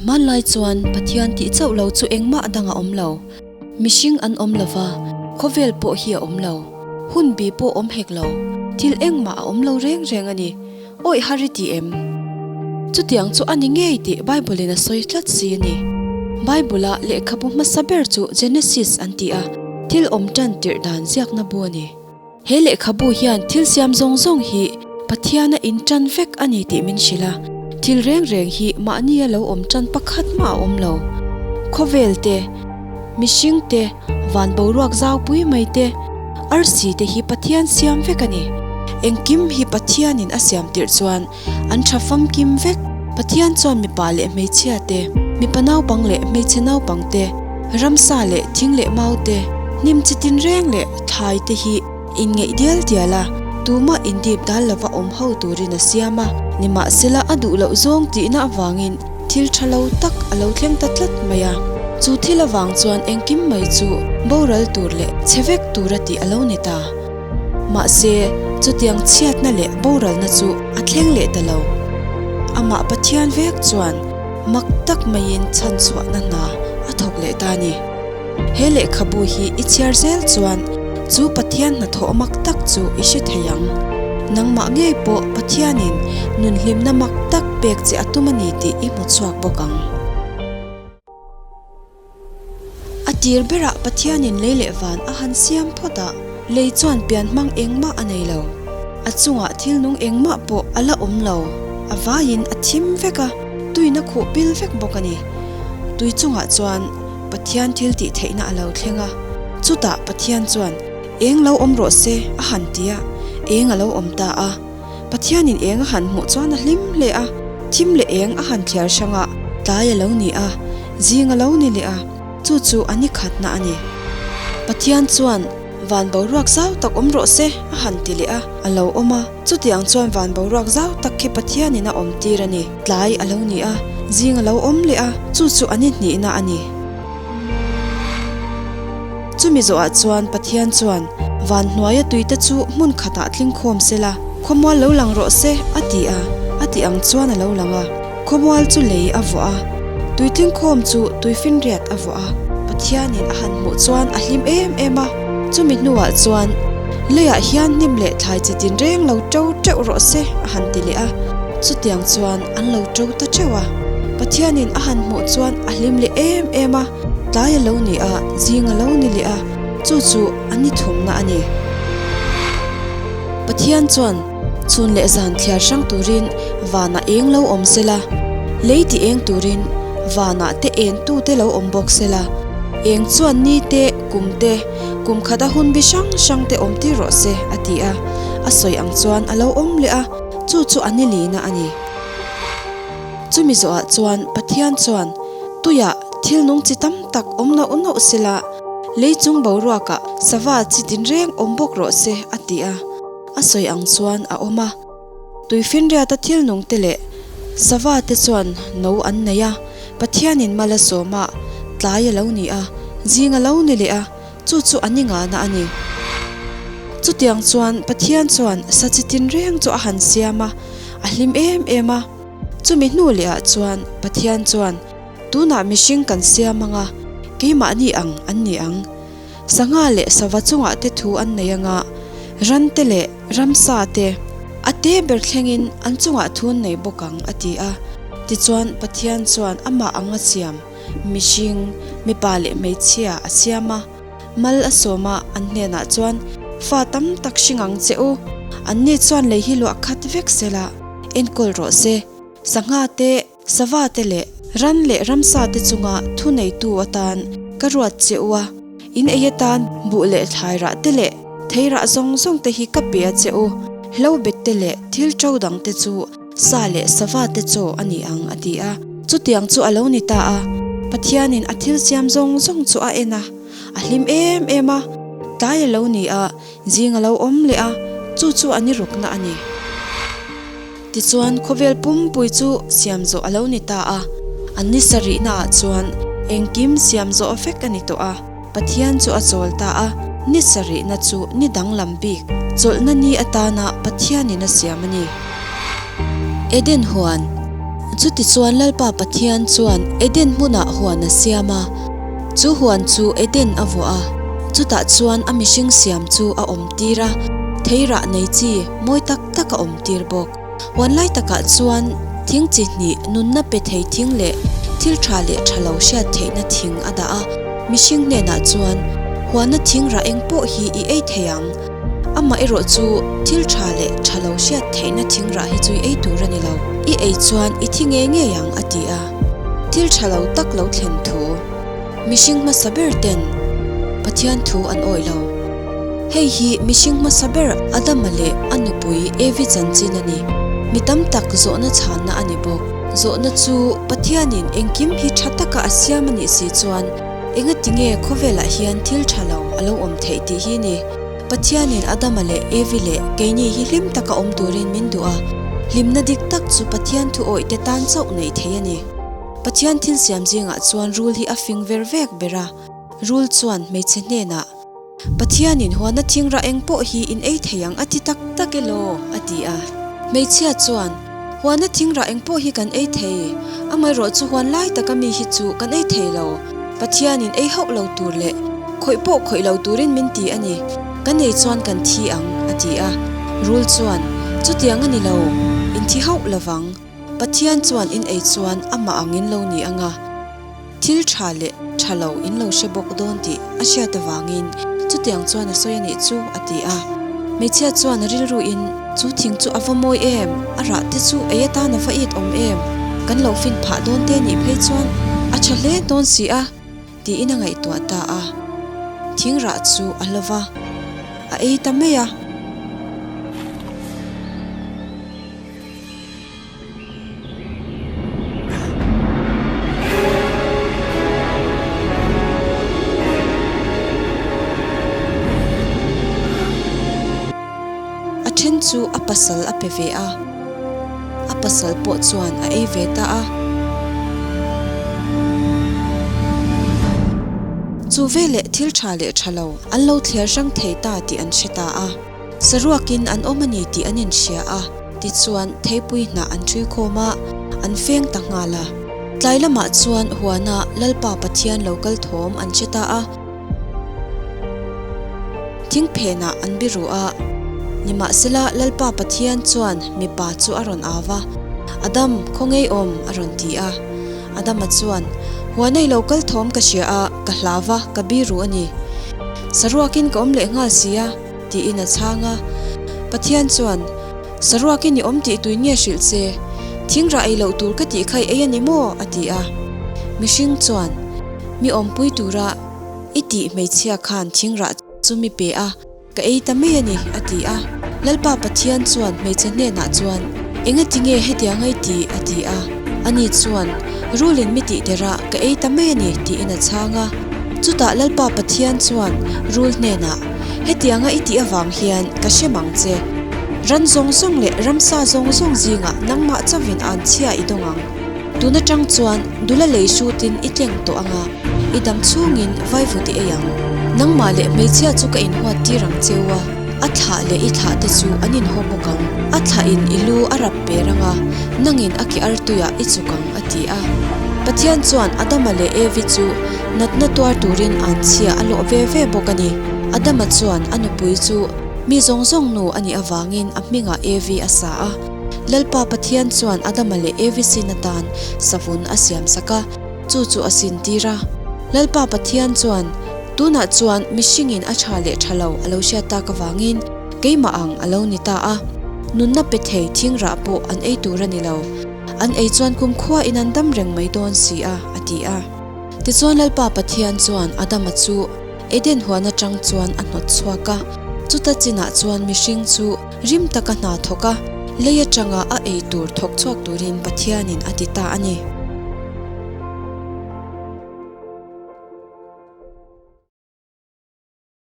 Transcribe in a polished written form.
Hmanlai chuan Pathian tih chauh lo chu engmah dang a awm lo. Mihring an awm lo va, khawvel pawh hi a awm lo. Hun bi pawh awm hek lo. Thil engmah a awm lo reng reng a ni. Awih har i ti em? Chutiang chu a ni ngei tih Bible-in a sawi tlat si a ni. Bible-a lehkhabu hmasa ber chu Genesis an ti a, thil awm tan tirh dan ziakna bu a ni. He lehkhabu hian thil siam zawng zawng hi Pathiana intan vek a ni tih min hrilh a, thil reng reng hi mahnia lo awm tan pakhat mah a awm lo. Khawvel te, mihring te, van boruak zaupui mai te, arsi te hi Pathian siam vek a ni. Engkim hi Pathianin a siam tirh chuan An tha famkim vek. Pathian chuan mipa leh hmeichhia te, mipa naupang leh hmeichhe naupang te, ramsa leh thing leh mau te, hnim chi tinreng leh thlai te hi inngeih dial dial a, tumah indip dal lova awm ho turin a siam a. Nimahsela a duh loh zawng tihna avangin thil tha lo tak a lo thleng ta tlat mai a. Chu thil avang chuan engkim mai chu boral tur leh chhe vek tura tih a lo ni ta. Mahse, chutiang chhiatna leh boralna chu a thleng leh ta lo. Amah Pathian vek chuan mak tak maiin chhanchhuahna hna a thawk leh ta a ni. He lehkhabu hi i chhiar zel chuan chu Pathian hnathawh mak tak chu i hre thei ang. Nangmah ngei pawh Pathianin nunhlimna mak tak pek che a tum a ni tih i hmu chhuak bawk ang. A tir berah Pathianin lei leh van a han siam phawt a, lei chuan pian hmang engmah a nei lo. A chungah thil nung engmah pawh a la awm lo, a vaiin a thim vek a, tuina khuh pil vek bawk a ni. Tui chungah chuan Pathian thil tih theihna a lo thleng a, chutah Pathian chuan, Eng lo awm rawh se, a han ti a, eng a lo awm ta a. Pathianin eng a han hmuh chuan a hlim hle a, thim leh eng a han thliar hrang a, tlai a lo ni a, zing a lo ni leh a, chu chu a ni khatna a ni. Pathian chuan, Van boruak zau tak awm rawh se, a han ti leh a, a lo awm a, chutiang chuan van boruak zau tak khi Pathianin a awm tir a ni. Tlai a lo ni a, zing a lo awm leh a, chu chu a ni hnihna a ni. Chumi zawhah chuan Pathian chuan, Van hnuaia tuite chu hmun khatah tling khawm se la, khawmual lo lang rawh se, a ti a. A tih ang chuan a lo lang a. Khawmual chu lei a vuah a, tui tling khawm chu tuifinriat a vuah a. Pathianin a han hmuh chuan a hlim em em a. Chumi hnuah chuan, Leiah hian hnim leh thlai chi tinreng lo ṭo ṭeuh rawh se, a han ti leh a. Chutiang chuan an lo ṭo ta ṭeuh a. Pathianin a han hmuh chuan a hlim leh em em a. Tlai a lo ni a, zing a lo ni leh a, chu chu a ni thumna a ni. Pathian chuan chhun leh zan thliar hrang turin vanah eng lo awm se la, lei ti eng turin vanah te en tute lo awm bawk se la, eng chuan ni te, kum te, kum khat a hun bi hrang hrang te awm tir rawh se, a ti a. A sawi ang chuan a lo awm leh a, chu chu a ni lina a ni. Chumi zawhah chuan Pathian chuan tuiah thil nung chi tam tak awm nauh nauh sela, lei chung boruakah sava chi tinreng awm bawk rawh se a ti a, a sawi ang chuan a awm a. Tuifinriata thil nung te leh sava te chuan no an nei a, Pathianin mal a sawm a, tlai a lo ni a, zing a lo ni leh a, chu chu a ni ngahna a ni. Chutiang chuan Pathian chuan sa chi tinreng chu a han siam a, a hlim em em a. Chumi hnu leh ah chuan Pathian chuan, Tunah mihring kan siam ang a, keimahni ang an ni ang. Sangha leh sava chungah te thu an nei ang a, ran te leh ramsa te, a te ber thlengin an chungah thu an nei bawk ang, a ti a. Tichuan Pathian chuan amah ang a siam, mihring, mipa leh hmeichhia a siam a. Mal a sawm a, an hnenah chuan, Fa tam tak hring ang che u, anni chuan lei hi luah khat vek se la, enkawl rawh se. Sangha te, sava te leh ran leh ramsa te chunga thuneitu atan ka ruat che u a, in ei atan buh leh thlai rah te leh thei rah zawng zawng te hi ka pe a che u, hlo bet te leh thil ṭo dang te chu Sa leh sava te chaw a ni ang, a ti a. Chutiang chu a lo ni ta a. Pathianin a thil siam zawng zawng chu a en a, a hlim em em a. Tlai a lo ni a, zing a lo awm leh a, chu chu a ni rukna a ni. Tichuan khawvel pumpui chu siam zawh a lo ni ta a. An ni sarihnaah chuan engkim siam zawh vek a ni tawh a. Pathian chu a chawl ta a, ni sarihna chu ni danglam bik, chawlhna ni atana Pathianin a siam a ni. Eden huan. Chutichuan Lalpa Pathian chuan Eden hmunah huan a siam a, chu huan chu Eden a vuah a, chutah chuan a mihring siam chu a awmtir a, theirah nei chi mawi tak tak a awmtir bawk. Huan lai takah chuan thing chi hnih nunna pe thei thing leh thil tha leh tha lo hriat theihna thing a dah a, mihring hnenah chuan huana thing rah eng pawh hi i ei thei ang. Amah erawh chu thil tha leh tha lo hriat theihna thing rah hi chu i ei tur a ni lo, i ei chuan i thi ngei ngei ang a ti a. Thil tha lo tak lo thlen thu mihring hmasa ber ten Pathian thu an awih lo. Hei hi mihring hmasa ber Adama leh a nupui Evi chanchin a ni. Mi tam tak zawhna chhanna a ni bawk. Zawhna chu Pathianin engkim hi tha taka a siam a nih si chuan Engati nge khawvelah hian thil tha lo a lo awm theih tih hi ni? Pathianin Adama leh Evi leh keini hi hlim taka awm turin min duh a, hlimna dik tak chu Pathian thu awih te tan chauh neih theih a ni. Pathian thil siam zingah chuan rul hi a fing ver vek ber a, rul chuan hmeichhe hnenah, Pathianin huana thingrah eng pawh hi in ei thei ang a ti tak tak elaw? a ti a. Hmeichhia chuan, Huana thingrah eng pawh hi kan ei thei, amaherawh chu huan lai taka mi hi chu kan ei thei lo. Pathianin ei hauh lo tur leh khawih pawh khawih lo turin min ti a ni, kan ei chuan kan thi ang, a ti a. Rul chuan, Chutiang a ni lo, in thi hauh lovang. Pathian chuan in ei chuan amah ang in lo ni ang a. Thil tha leh tha lo in lo hre bawk dawn tih a hriat avangin chutiang chuan a sawi a nih chu a ti a. Hmeichhia chuan a rilru in chu thing chu a va mawi em, a rah te chu ei atan a va it awm em, kan lo fin phah dawn te nih phei chuan a tha hle dawn si a tiin a ngaihtuah ta a. Thing rah chu a hlo va, a ei ta mai a. A then chu a pasal a pe ve a, a pasal pawh chuan a ei ve ta a. Chu veleh thil tha leh tha lo an lo thliar hrang thei ta tih an hre ta a. Saruakin an awm a ni tih an inhria a, tichuan theipui hnah an ṭhui khawm a, an feng ta nghal a. Tlai lamah chuan huana Lalpa Pathian lo kal thawm an hre ta a, thing phenah an biru a. Nimahsela Lalpa Pathian chuan mipa chu a rawn au va, Adam, khaw ngei awm? a rawn ti a. Adama chuan, Huana i lo kal thawm ka hria a, ka hlau va, ka biru a ni. Saruakin ka awm leh nghal si a. Tiin a chhang a. Pathian chuan, Saruakin i awm tih tuin nge hrilh che? Thingrah ei loh tur ka tih kha i ei a ni maw? a ti a. Mihring chuan, Mi awmpui tura i tih hmeichhia khan thingrah chu mi pe a, ka ei ta mai a ni, a ti a. Lalpa Pathian chuan hmeichhe hnenah chuan, Engati nge hetiang a i ti? a ti a. Ani chuan, Rulin mi tih derah ka ei ta mai a ni, tiin a chhang a. Chutah Lalpa Pathian chuan rul hnenah, Hetianga i tih avang hian ka hre mang che. Ran zawng zawng leh ramsa zawng zawng zingah nangmah chauhin an chhia i dawng ang. Tun atang chuan dula lei hrutin i tleng tawh ang a, i dam chhungin vaivut i ei ang. Nangmah leh hmeichhia chu ka inhuat tir ang cheu a, a thlah leh i thlah te chu an inhaw bawk ang. A thlahin i lu a rap per ang a, nangin a ke artuiah i chuk ang, a ti a. Pathian chuan Adama leh Evi chu Natna tuar turin an chhia a lawh ve ve bawk a ni. Adama chuan a nupui chu mi zawng zawng nu a nih avangin a hmingah Evi a sa a. Lalpa Pathian chuan Adama leh Evi sin atan savun a siam sak a, chu chu a sintir a. Lalpa Pathian chuan, Tunah chuan mihringin a tha leh tha lo a lo hriat tak avangin keimah ang a lo ni ta a. Nunna pe thei thingrah pawh an ei tur a ni lo. An ei chuan kumkhuain an dam reng mai dawn si a, a ti a. Tichuan Lalpa Pathian chuan Adama chu Eden huan atang chuan a hnawt chhuak a, chuta chinah chuan mihring chu rim taka hna thawk a, lei atanga a ei tur thawk chhuak turin Pathianin a ti ta a ni.